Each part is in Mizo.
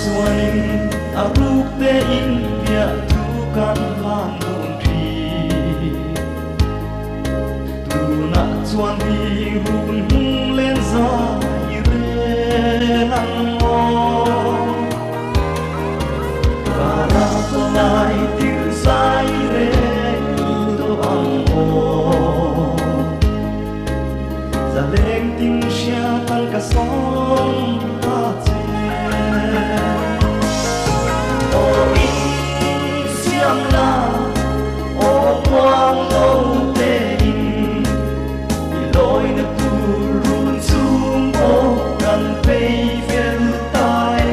chuanin a ruk tein biahthu kan hlan dun thin. Tunah chuan hi run hmung len zai rel ang maw? Ka palai tir zai rel tawh ang maw? Zaleng tin hriat ang ka sawm ta che. Aw in siam la, aw muang lo tein i lawina tur run chung aw kan phei fel ta e.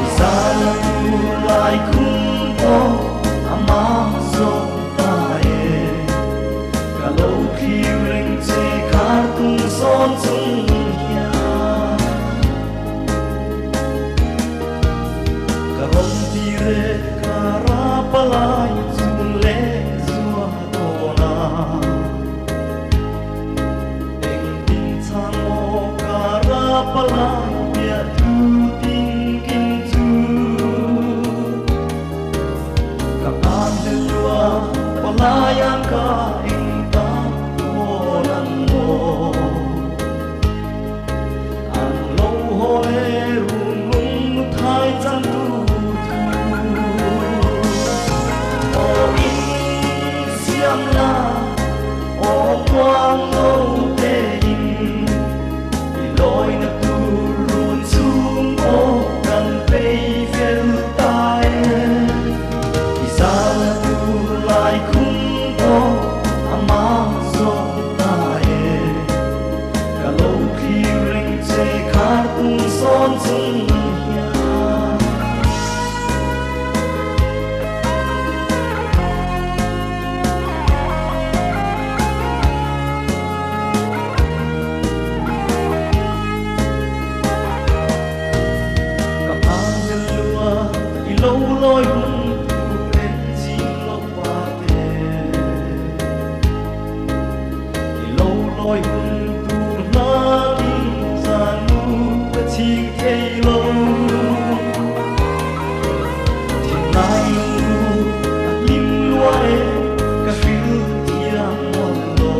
I zana tur lai khum pawh a mam zawk ta e. Ka lo thlir reng che khar tung sawn chung hian Ka rawn ti re ka rap a lai chun leh zua dawn a Engtin chhan maw ka rap a lai piah thu tinkim chu Ka ngan hlel lua palaiah ka eng tak dawn ang maw? An lo haw le run lung nu thai chan tu thu. Aw in siam la, aw muang lo tein i lawina tur run chung aw kan phei fel ta e. I zana tur lai khum pawh a mam zawk ta e. Ka lo thlir reng che khar tung sawn chung hian. Ka hmanghel lua i lo lawi hun tur en zing lo pa te. I lo lawi hun tur hnakin zan mu ka ching thei lo. Thinlai lungru a hlim lua e ka hril thiam mawlh lo.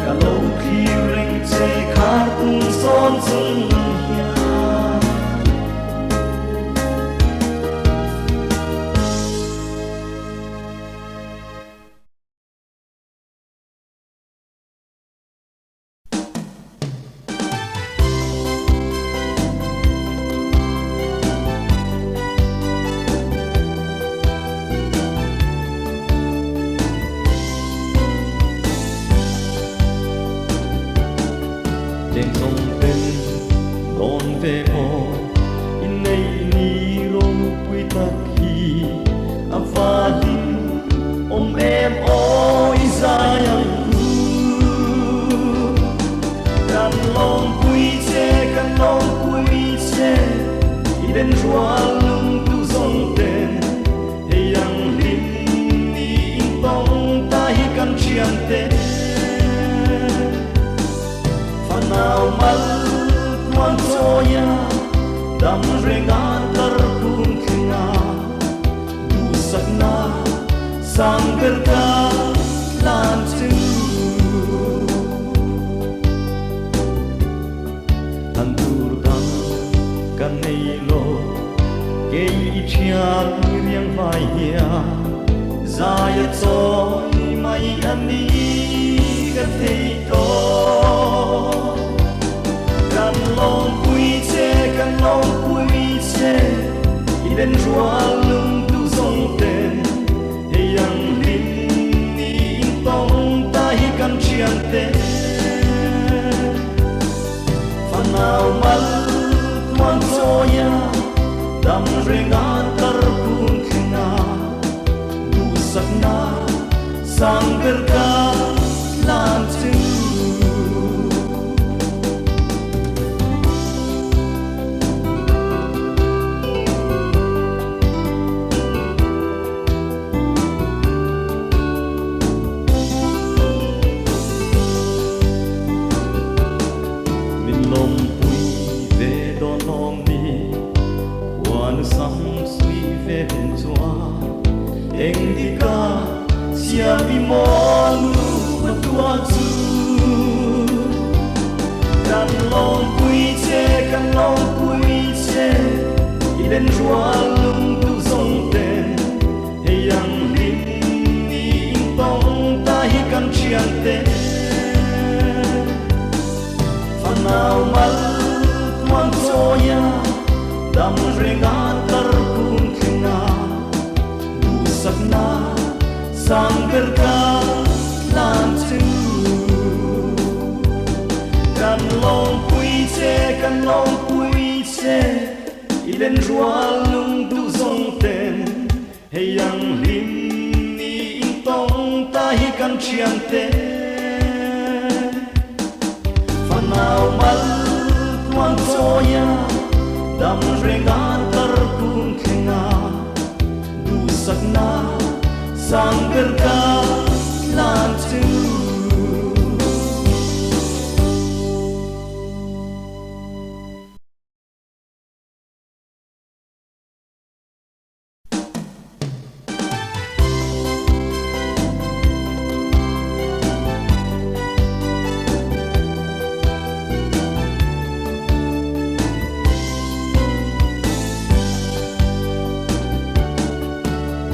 Ka lo thlir reng che khar tung sawn chung hian. Cheng zawng ten dawn ve maw i nei ni ropui tak hi a va hlim awm em aw i zai ang u. Kan lawmpui che kan lawmpui che i den rual lungtu zawng ten Hei ang hlim ni in tawng ta hi kan thian te. Fanau mal kuan chawi a, dam reng a tar kun tling a, duhsakna sang ber ka tlan chu. Han tur dang ka nei lo, kei i thian i riang vai hian zai a chawi mai a ni ka thei tawh. Kan lawmpui che, kan lawmpui che, i den rual lung tu zawng ten, hei ang hlim ni in tawng ta hi kan thian te. Fanau mal tuan chawi a. Dam renga tar kun thlenga duhsakna sang ber ka hlan che u. Min lawmpui ve dawn awm ni, huan sam sui ve hun chuan eng dika siam i maw nu patua chu. Kan lawmpui che, kan lawmpui che, i len rual lung duh zawng ten, hei ang hlim ni in tawng ta hi kan thian te. Fanau mal tluang chawia dam renga tar kun thlenga duhsakna sang ber ka hlan che u. Kan lawmpui che, kan lawmpui che, i len rual lung duh zawng ten, Hei ang hlim ni in tawng ta hi kan thian te. Fanau mal tluang chawia dam renga tar kun thlenga duhsakna sang ber ka hlan che u.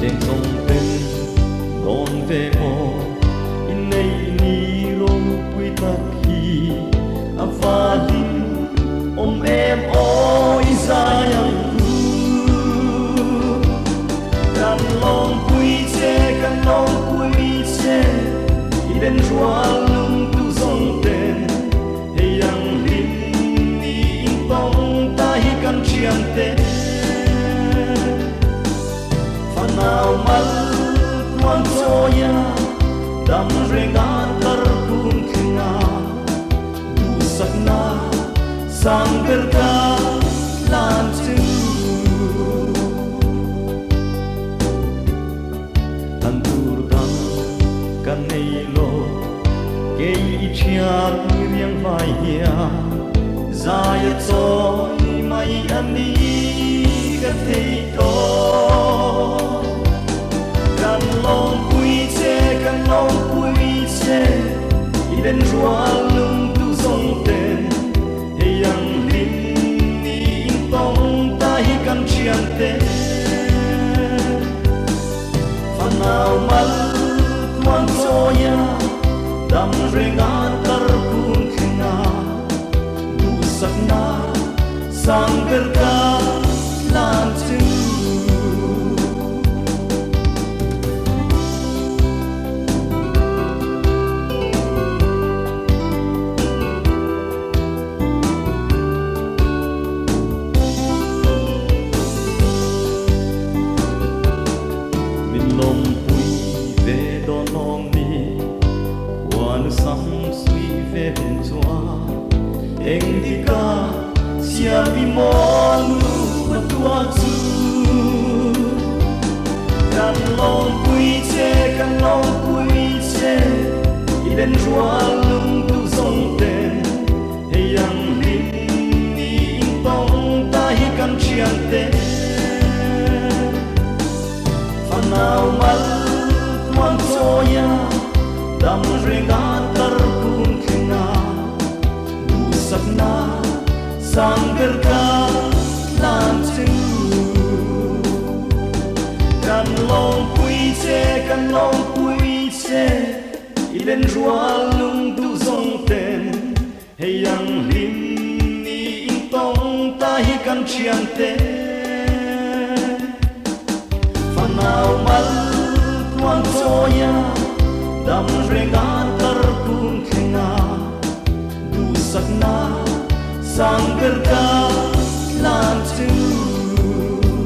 Cheng zawng ten dawn ve maw in nei ni ropui tak hi a valin awm em aw i zai ang u. Kan lawmpui che, kan lawmpui che, i len rual lung tu zawng ten, hei ang hlim ni in tawng ta hi kan thian te. Fanau mal tluang chawia dam renga tar kun thlenga duhsakna sang ber ka hlan che u. Hlan tur dang ka nei lo, kei i thian riang vai hian zai a chawi mai a ni ka thei tawh. Kan lawmpui che, kan lawmpui che, i len rual lung duh zawng ten, hei ang hlim ni in tawng ta hi kan thian te. Fanau mal tluang chawia dam renga tar kun thlenga duhsakna sang ber ka hlan che u. Min lawmpui ve dawn awm ni, huan sam sui ve hun chuan eng dika siam i maw nu patua chu. Kan lawmpui che, kan lawmpui che, i len rual lung duh zawng ten, hei ang hlim ni in tawng ta hi kan thian te. Fanau mal tluang chawia dam renga tar kun thlenga duhsakna sang ber ka hlan che u. Kan lawmpui che, kan lawmpui che, i len rual lung duh zawng ten, hei ang hlim ni in tawng ta hi kan thian te. Fanau mal tluang chawia dam renga tar kun thlenga duhsakna sang ber ka hlan che u.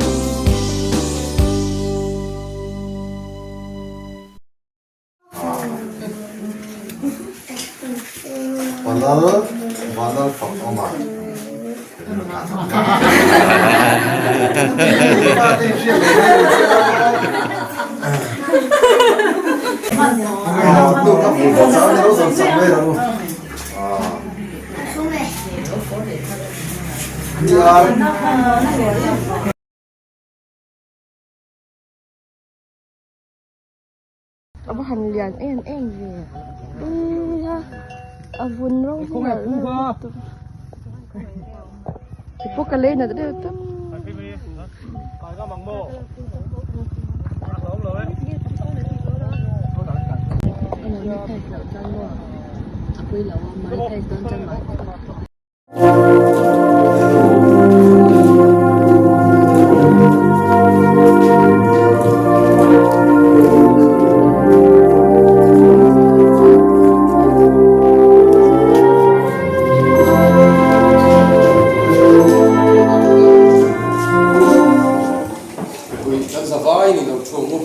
A va han lian em em ve ui a a vun rawng hi nalh lutuk ti pawh ka lei nat deuh tawp. Kan zavaiin i lo thu ang u.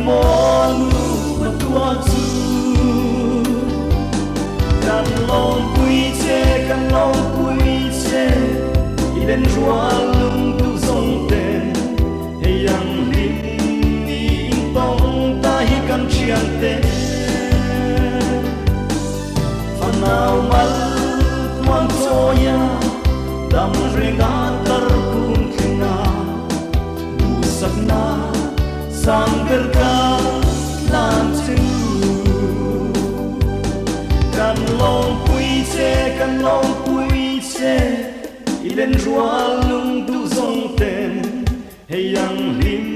maw nupa tua chu Kan lawmpui che kan lawmpui che I len rual lungduh zawng ten Hei ang hlim ni in tawng ta hi kan thian te Fanau mal tuan chawia dam renga tar kun thlenga duhsakna sang ber ka tlan che u. Kan lawmpui che, kan lawmpui che, i len rual lung duh zawng ten Hei ang hlim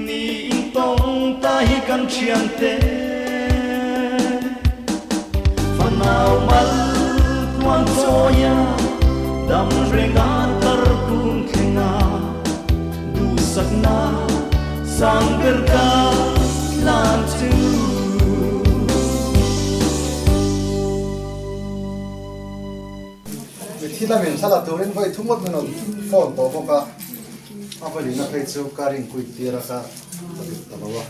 ni in tawng ta hi kan thian te. Fanau mal tuan chawia dam renga tar kun thlenga duhsakna sang ber ka tlan chu. Mithi lamin thla la turin vawi thu ngawt min rawn phone tawh bawk a, a vawilina phei chu ka ring kuit tir a ka ta dik ta lo a,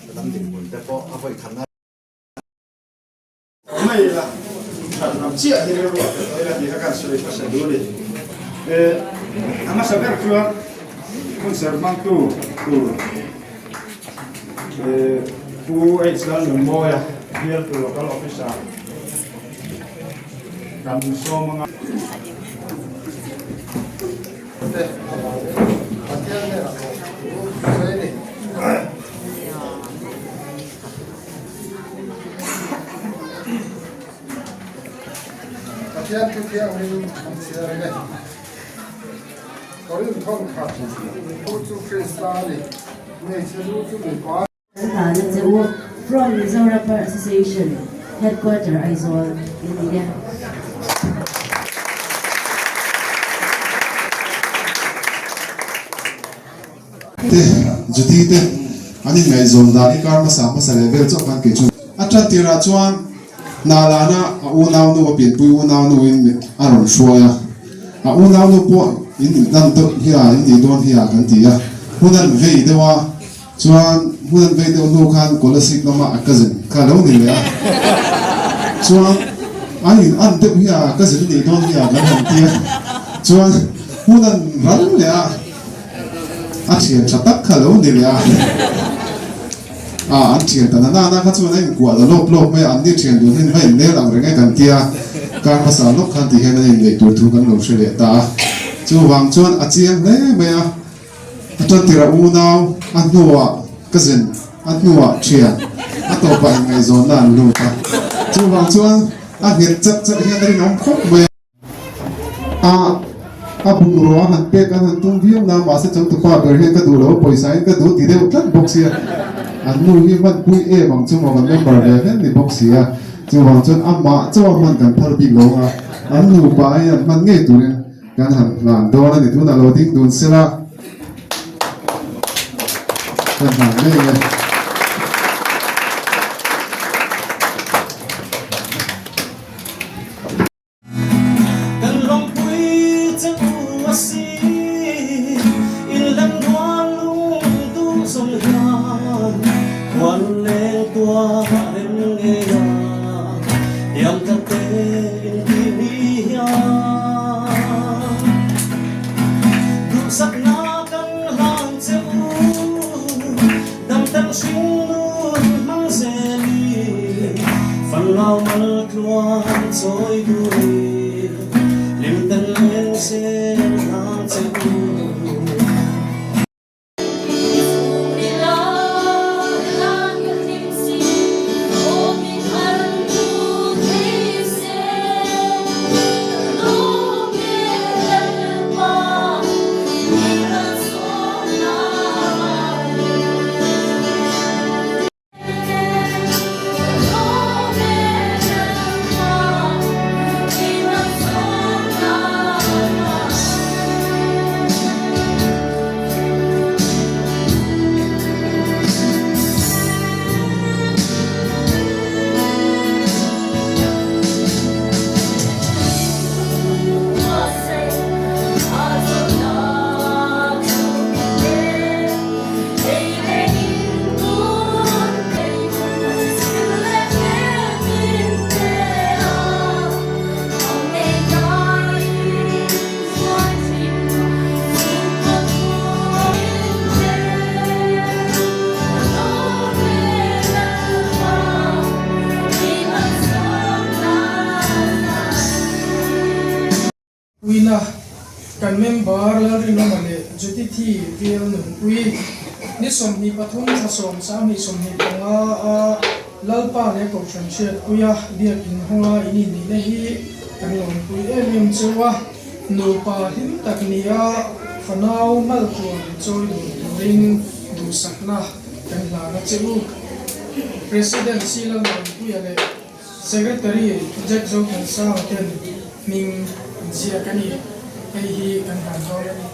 ka dam dinhmun te pawh a vawi khatna mai ila that lam chiah hi rilru a pe tawh ila tih kha kan sawi hmasa duh a ni. A hmasa ber chuan concert hmangtu tur Pu H Lalnunmawia bialtu local officer kan sawm anga. Te Pathian hnenah pawh thu sawi a ni. Pathian thu thianghlim an chhiar ang e. Korinthon khat thu chu Krista a ni, hmeichhe lu chu mipa a ni. Kan hlan a che u from Mizoram Bar Association Headquarter Aizawl India. Te, Judy te an inngaihzawn dan hi kar hmasa hmasa leh vel chauh khan kei chu a tan tirah chuan Hnalana a unaunu a pianpui unaunu in a rawn hruai a, a unaunu pawh in inhlan deuh hi a in nih dawn hi a kan ti a, hun an vei deuh a, chuan hun an vei deuh hnu khan Kolasib lama a cousin kha a lo ni leh a, chuan an in an deuh hi a cousin a nih dawn hi a kan han ti a, chuan hun an ral leh a, a thian tha tak kha a lo ni leh a. A, an thian ta na na kha chuan a inkuah la lawp lawp mai a, anni thian dun hin va innel ang reng e kan tia, kar hmasa lawk khan ti hian an inneih tur thu kan lo hre leh ta a. Chuvang chuan a chiang hle mai a, a tantir a unau, a hnuah cousin, a hnuah thian, a tawpah inngaihzawnna an lut a. Chuvang chuan a nghet chat chat hian a rinawm khawp mai a. A a bungrua han pek an han tum viau na mahse changtupa ber hian ka duh lo pawisa in ka duh ti deuh tlat bawk sia an nu hi hman pui em ang chu maw kan member ve hle ni bawk sia chuvang chuan amah chauh a hman kan phal bik lo ang a an nupa hi an hman ngei turin kan han hlan dawn a ni tunah lo ding dun sela kan hlan ngei e. Kan lawmpui che u a si, in lem rual lung duh zawng hian khuan leng tuah rem ngei a, tiang tlat te in ti mi hian duhsakna kan hlan che u, dam tan hring nun hmang zelin fanlau mal tluan chawi duhin hlim tan leng zel hlang che u. Kan member Lalrinawma leh Judithi Bial Nunpui ni 23 thla 10 25 a Lalpa leh Kohhran Hriatpuia biak inhawnga in inneihna hi kan lawmpui em em cheu a, nupa hlim tak nia fanau maltluan chawi dun turin duhsakna kan hlan a che u. President C Lalnunpuia leh Secretary Jack Zothansanga ten hming an ziak a ni. Hei hi kan hlan dawn a ni.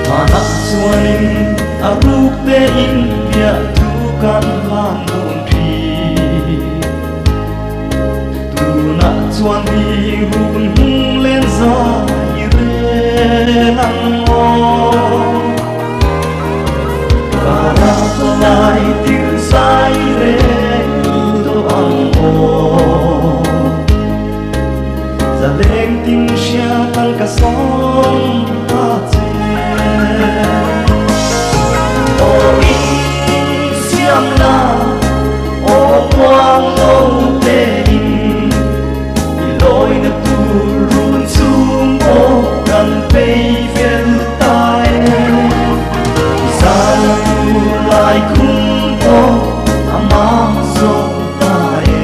Hmanah chuanin a ruk tein biahthu kan hlan dun thin. Tunah chuan hi run hung len zai rel ang aw. Karat lai tir zai rel tawh ang aw. Zaleng tin hriatan ka sawm ta che. Aw in siam la, aw muang lo te in, i lawina tur run chung aw kan phei fel ta e. Zan tur lai khum aw a mam zo ta e.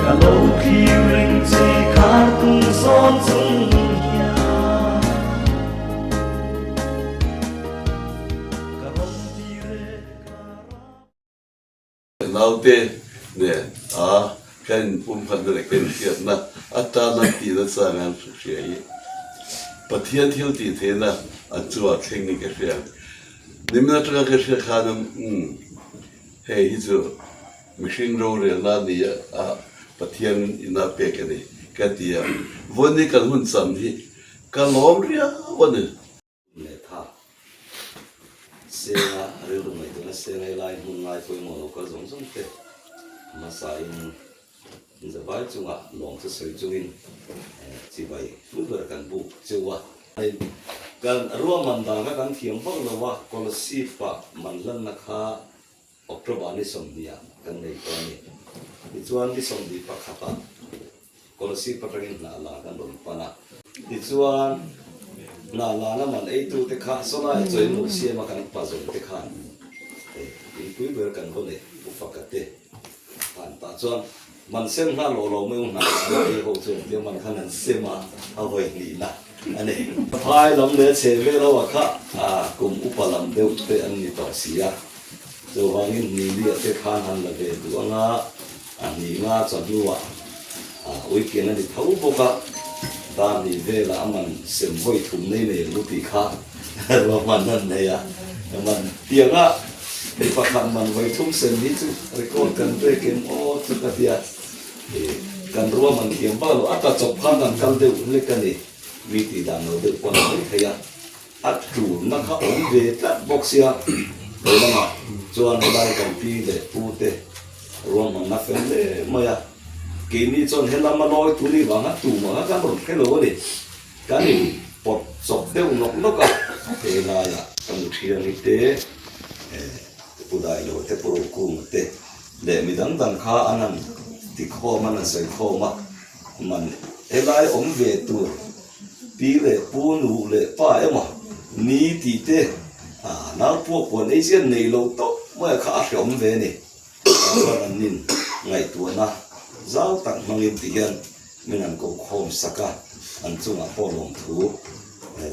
Ka lo thlir reng che khar tung sawn chung hian ka rawn ti rek ka ra. Naute nen a ka inpumkhatna leh ka inhriatna atana tihna chang an hria hi Pathian thil tih theihna an chungah thleng ni ka hria. Nimin atanga ka hria khan umm hei hi chu Mihring rorelna ni a Pathian ina pek a ni ka ti a, vawiin kan hun cham hi ka lawm riau a ni. Leh tha senga rilru ngaihtuahna senga i lai hmun ngai pawimawh lo kal zawng zawng te hmasa in zavai chunga lawm chu sawi chungin chibai hlu ber kan buk cheu a. Kan ruahman dan kha kan thiam vak lo a, Kolasib ah man hlanna kha October ni 20 ah kan nei tawh a ni. Tichuan ni 21 ah Kolasib atangin hnah la kan rawn pan a. Tichuan hnah lana man eitute kha sawlai chawimu siama kan pa zawng te khan inpui ber kan va leh Pu Faka te khan tah chuan man sem nghal lo lo mai u hnah lana ei ho chu engtia man khan an sem a, a vawi hnihna a ni. Phai lam leh chhe vel ho ah kha kum upa lam deuh te an ni tawh si a. Chuvangin hni liah te khan han la ve duh ang a, a hni nga chawhnuah weekend a ni tho bawk a, dar hnih velah a man sem vawi thum nei nei ang u tih kha ruahman an nei a, man tianga mi pakhat man vawi thum sem hi chu record kan pek em aw chu ka tia, kan ruahman thiam vak lo, a tla chawp khan kan kal deuh hlek a ni, mi tih dan lo deuh pawh a ni mai thei a. A tulna kha awm ve tlat bawk sia, he lamah chuan helai kan pi leh pu te ruahmanna fel hle mai a, keini chuan he lama lawi tu ni vanga tumah kha kan rawn hre lo a ni, kan in pawt chawp deuh nawk nawk a, he laiah ka nu thiangi te, Pu Dailo te, Pu Rokunga te leh mi dang dang kha an han tikhawm an han sawikhawm a, man helai awm ve tur. Pi leh pu, nu leh pa emaw ni tih te nau puak puan ei chian nei lo tawp mai a kha a hreawm ve a ni. Tah chuan an nin ngaihtuahna zau tak hmangin ti hian min han ko khawm sak a, an chungah pawh lawmthu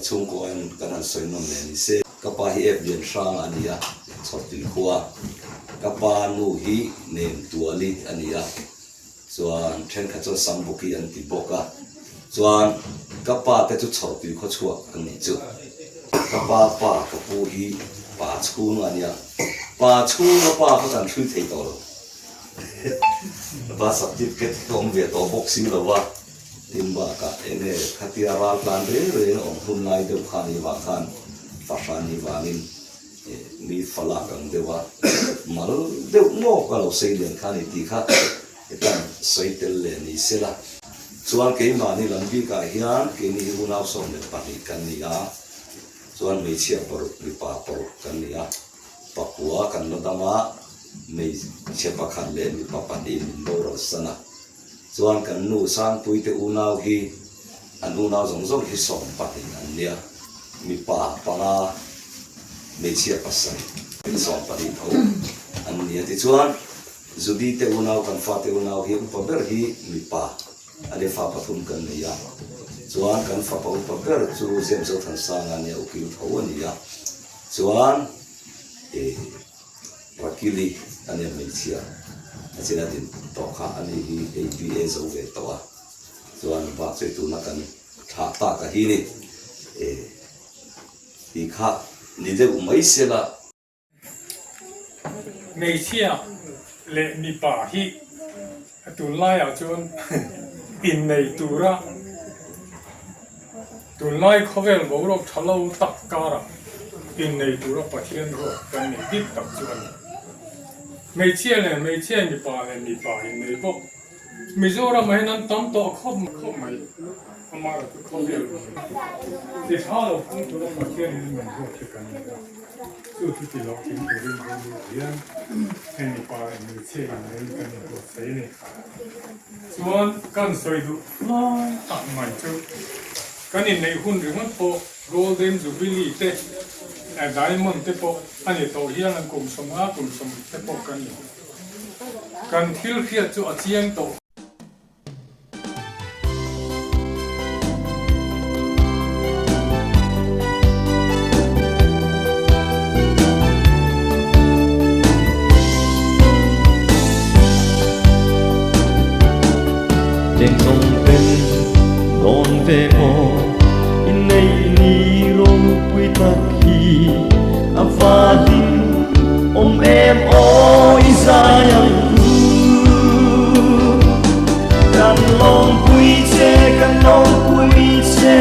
chhungkaw en kan han sawi nawm leh ni se. Ka pa hi Ep Lian Hrang a ni a, Chhawrtui khua. Ka pa nu hi Nem Tuali a ni a. Chuan thenkhat chuan Sambuki an ti bawk a, chuan ka pa te chu chhawrtui khaw chhuak an nih chu. Ka pa pa ka pu hi pa chhung a nia, pa chhunga pa kha kan hrui thei tawh lo. Pa certificate hi ka awm ve tawh bawk si lo va, tin bakah eng nge khatia ral tlan reng reng a awm hun lai deuh kha ni vang khan fahran ni vangin mi falak ang deuh a, mal deuh ngawk a lo sei lian kha a ni tih kha. Hetan sawi tel leh ni sela. Chuan keimahni lam bikah hian keini hi unau 12 kan ni a, chuan hmeichhia paruk mipa paruk kan ni a, pakua kan la dam a, hmeichhe pakhat leh mipa pahnih min boral san a. Chuan kan nu Sangpuite unau hi an unau zawng zawng hi 12 an nia, mipa panga hmeichhia pasarih 12 tho an nia. Tichuan Judy te unau kan fate unau hi upa ber hi mipa a ni, fa pathum kan nei a, chuan kan fapa upa ber chu James Zothansanga nia ukil tho a ni a, chuan ih Rakili a nia hmeichhia a chin a din tawh kha a ni hi APA zo ve tawh a, chuan bak chu tuna kan thlah tak a hi ni ih tih kha ni deuh mai sela. Hmeichhia leh mipa hi a tunlaiah chuan innei tura tunlai khawvel boruak tha lo tak karah innei tura Pathian ruat kan nei dik tak chu a ni. Hmeichhia leh hmeichhia, mipa leh mipa innei bawk. Mizoramah hian an tam tawh khawp khawp mai, amaherawh chu khawvel ti tha lo phung tura Pathian in min ruat hi kan nei a, chu chu ti loh thing turin rilru hian hei mipa leh hmeichhia inneiin kan inbuatsaih a ni. Chuan kan sawi duh lai tak mai chu kan inneih hun ringawt pawh Golden Jubilee te Diamond te pawh a ni tawh hian an kum 50 kum 60 te pawh kan ni. Kan thil hriat chu a chiang tawh. Cheng zawng ten dawn ve maw innei ni ropui tak hi a valin Awm em aw i zai ang u. Kan lawmpui che, kan lawmpui che,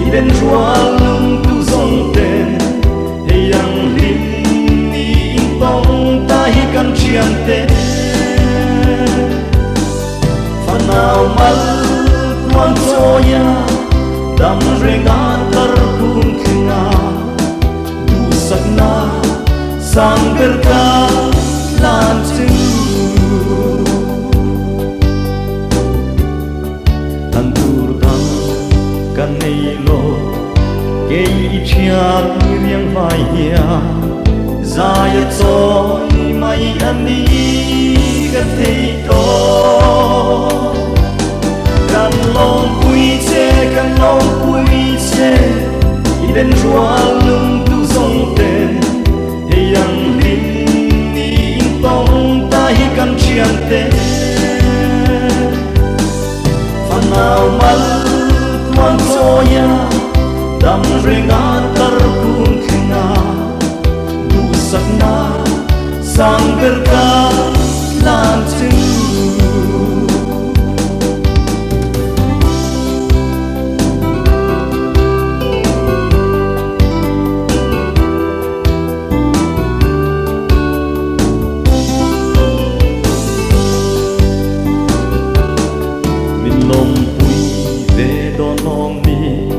i den rual lung tu zawng ten, hei ang hlim ni in tawng ta hi kan thian te. Fanau mal kuan chawi a, dam reng a tar kung tling a. Duhsakna sang ber ka lan chu. Tan tur dang ka nei lo, kei i thian riang vai hian zai a chawi mai a ni ka thei tawh. Kan lawmpui che, kan lawmpui che. I den rual lung tu zawng ten hei ang hlim ni in tawng ta hi kan thian te. Fanau mal tluang chawi a, dam reng a tar kung tling a, duhsakna sang ber ka lan chu. Min lawmpui ve dawn lawm ni,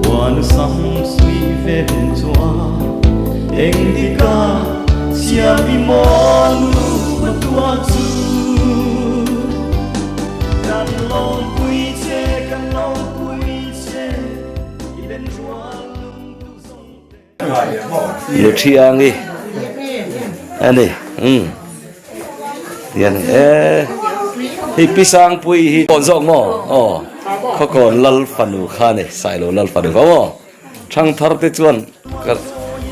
huan sam sui ve hun chuan engdika siam i maw nu patua chu. Kan lawmpui che, kan lawmpui che, i ben rual lung tu zawng te. Luthiangi ani umm tian e hei pi Sangpui hi kawn zawk maw aw khawkawn lal fanu kha ani Sailo lal fanu kha maw. Thangthar te chuan ka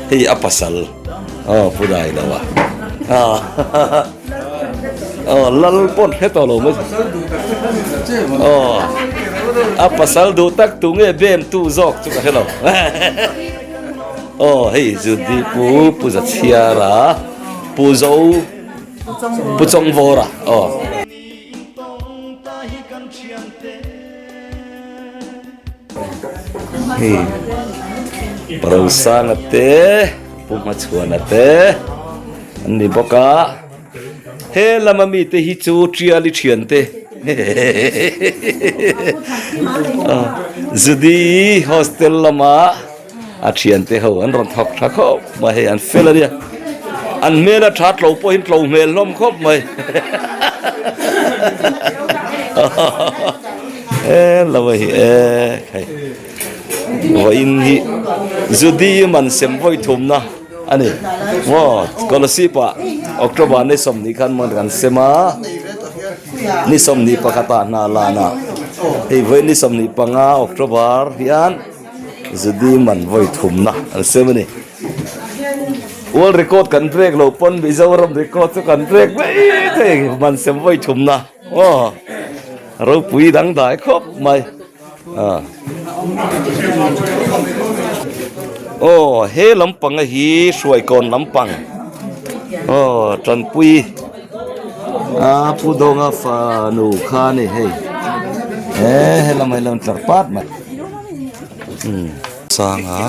hei a pasal aw pu dai lo a aw lal pawn hre tawh lo mai aw a pasal duh tak tu nge bem tu zawk chu ka hre lo aw hei Judy pu pu Zachhiara pu zo pu Chawngvawra aw. Hei Rosanga te Pu Hmachhuana te an ni bawk a. He lama mite hi chu Tiali thiante Judy hostel lama a thiante ho an rawn thawk tha khawp mai hei an fel a nia an hmel a tha tlo pawhin tlo hmel hlawm khawp mai he lama hi e hei vawiin hi Judy man sem vawi thumna a ni maw scholarship ah October ni sawmhnih khan man kan sem a ni sawmhnih pakhatah hna lanah hei vawiin ni 25 October hian Judy man vawi thumna an sem a ni world record kan break lo pawn Mizoram record chu kan break mai thei man sem vawi thumna aw ropui dangdai khawp mai. Aw he lampang a hi hruaikawn lampang aw tanpui a pu dawnga fanu kha a ni hei he helam hi a lo tlar pat mai umm sanga